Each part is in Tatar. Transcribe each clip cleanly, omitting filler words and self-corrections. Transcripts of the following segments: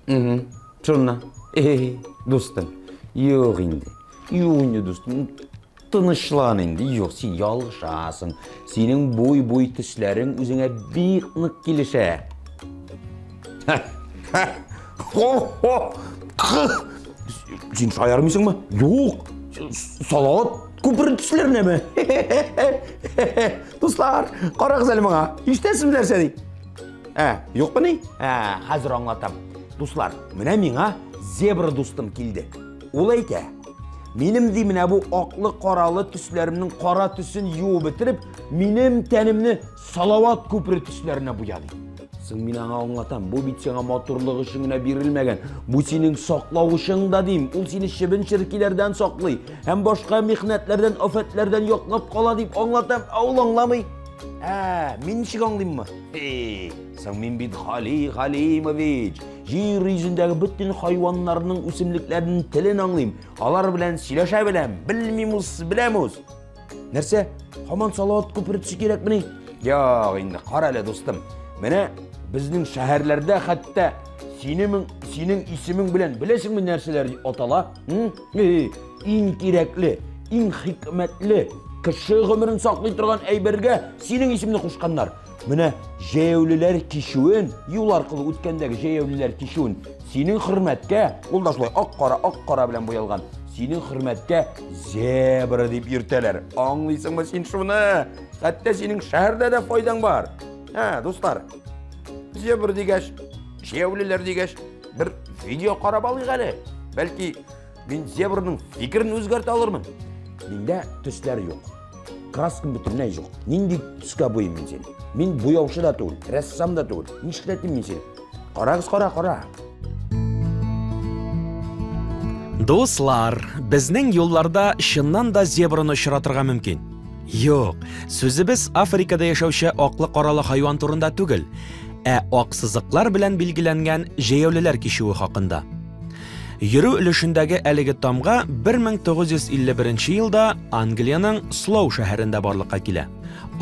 Шуннан. Дустым, юк инде. Юк инде, дустым. Тынычлан инде. Юк, син ялгышасың. Синең буй-буй төсләрең үзеңә бик нык килешә. Син шаярмыйсыңмы? Юк. Салават күпере төсләренәме? Дуслар, карагыз әле моңа. Ишетәсезме нәрсә ди? Ә, юкмыни? Ә, хәзер аңлатам. Дуслар, менә миңа зебра дустым килде. Ул әйтә, минем ди менә бу аклы-каралы төсләремнең кара төсен юып бетереп, минем тәнемне салават күпере төсләренә буя ди. Соң мин аңа аңлатам, бу бит сиңа матурлык өчен генә бирелмәгән, бу синең саклаучың да дим, ул сине чебен-черкиләрдән саклый һәм башка михнәтләрдән, афәтләрдән яклап кала дип аңлатам, ә ул аңламый. Ә, мин ничек аңлыйммы? Хи, соң мин бит Гали Галимович, җир йөзендәге бөтен хайваннарның, үсемлекләрнең телен аңлыйм, алар белән сөйләшә беләм, белмим ус, беләм ус. Нәрсә? Һаман салават күпере төсе кирәкмени? Юк инде, кара әле, дустым. Менә безнең шәһәрләрдә хәтта синең, синең исемең белән беләсеңме нәрсәләр атала? Иң кирәкле, иң хикмәтле, кеше гомерен саклый торган әйбергә синең исемне кушканнар. Менә җәяүлеләр кичүен, юл аркылы үткәндәге җәяүлеләр кичүен синең хөрмәткә, ул да шулай ак-кара, ак-кара белән буялган, синең хөрмәткә зебра дип йөртәләр. Аңлыйсыңмы син шуны? Хәтта синең шәһәрдә дә файдаң бар. Ә, дуслар, зебра дигәч, җәяүлеләр дигәч, бер видео карап алыйк әле. Бәлки, мин зебраның фикерен үзгәртә алырмын. Миндә төсләр юк. Краскам бөтенләй юк. Нинди төскә буйыйм мин сине? Мин буяучы да түгел, рәссам да түгел. Нишләтим мин сине? Карагыз, кара, кара. Дуслар, безнең юлларда чыннан да зебраны очратырга мөмкин. Юк, сүзебез Африкада яшәүче аклы-каралы хайван турында түгел, ә ак сызыклар белән билгеләнгән җәяүлеләр кичүе хакында. Йөрү өлешендәге әлеге тамга 1951 елда Англиянең Слоу шәһәрендә барлыкка килә.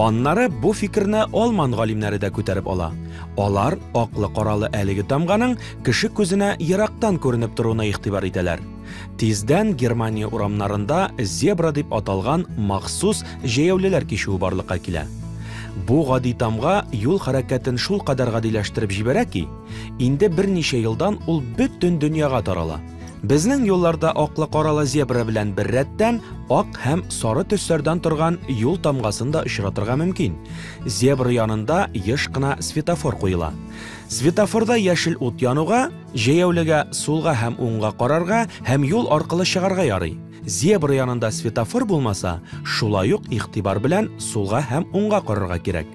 Аннары бу фикерне алман галимнәре дә күтәреп ала. Алар аклы-каралы әлеге тамганың кеше күзенә ерактан күренеп торуына игътибар итәләр. Тиздән Германия урамнарында зебра дип аталган махсус җәяүлеләр кичүе барлыкка килә. Бу гади тамга юл хәрәкәтен шулкадәр гадиләштереп җибәрә ки, инде берничә елдан ул бөтен дөньяга тарала. Безнең юлларда аклы-каралы зебра белән беррәттән ак һәм сары төсләрдән торган юл тамгасын да очратырга мөмкин. Зебра янында еш кына светофор куела. Светофорда яшел ут януга, җәяүлегә сулга һәм уңга карарга һәм юл аркылы чыгарга ярый. Зебра янында светофор булмаса, шулай ук игътибар белән сулга һәм уңга карарга кирәк.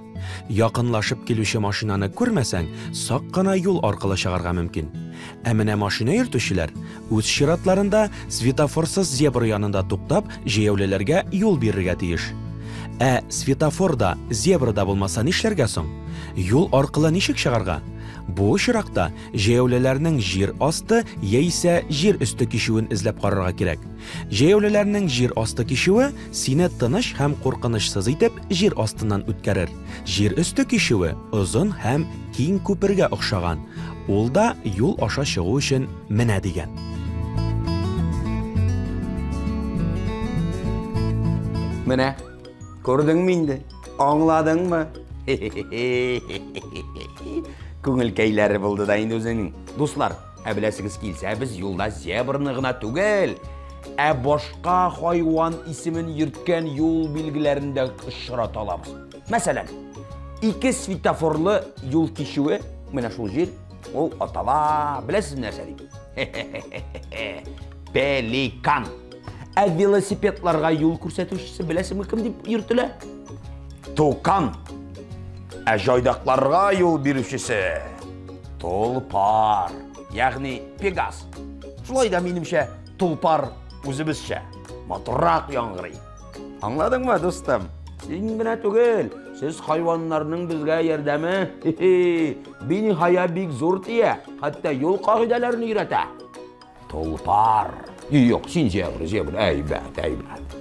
Якынлашып килүче машинаны күрмәсәң, сак кына юл аркылы чыгарга мөмкин. Ә менә машина йөртүчеләр үз чиратларында светофорсыз зебра янында туктап, җәяүлеләргә юл бирергә тиеш. Ә светофор да, зебра да булмаса нишләргә соң? Юл аркылы ничек чыгарга? Бу очракта җәяүлеләрнең җир асты яисә җир өсте кичүен эзләп карарга кирәк. Җәяүлеләрнең җир асты кичүе сине тыныч һәм куркынычсыз итеп җир астыннан үткәрер. Җир өсте кичүе озын һәм киң күпергә охшаган. Ул да юл аша чыгу өчен менә дигән. Менә, күрдеңме инде? Аңладыңмы? Күңелкәйләре булды да инде үзенең. Дуслар, ә беләсегез килсә, без юлда зебраны гына түгел, ә башка хайван исемен йөрткән юл билгеләрен дә очрата алабыз. Мәсәлән, ике светофорлы юл кичүе, менә шул җир, ул атала, беләсез нәрсә дип? Пеликан. Ә велосипедларга юл күрсәтүчесе беләсеңме кем дип йөртелә? Тукан. Ә җайдакларга юл бирүчесе Толпар, ягъни Пегас. Шулай да минемчә, Тулпар үзебезчә матуррак яңгырый. Аңладыңмы, дустым? Син генә түгел, сез хайваннарның безгә ярдәме биниһая бик зур тия, хәтта юл кагыйдәләрен өйрәтә. Толпар. Юк, син зебра, зебра, әйбәт, әйбәт.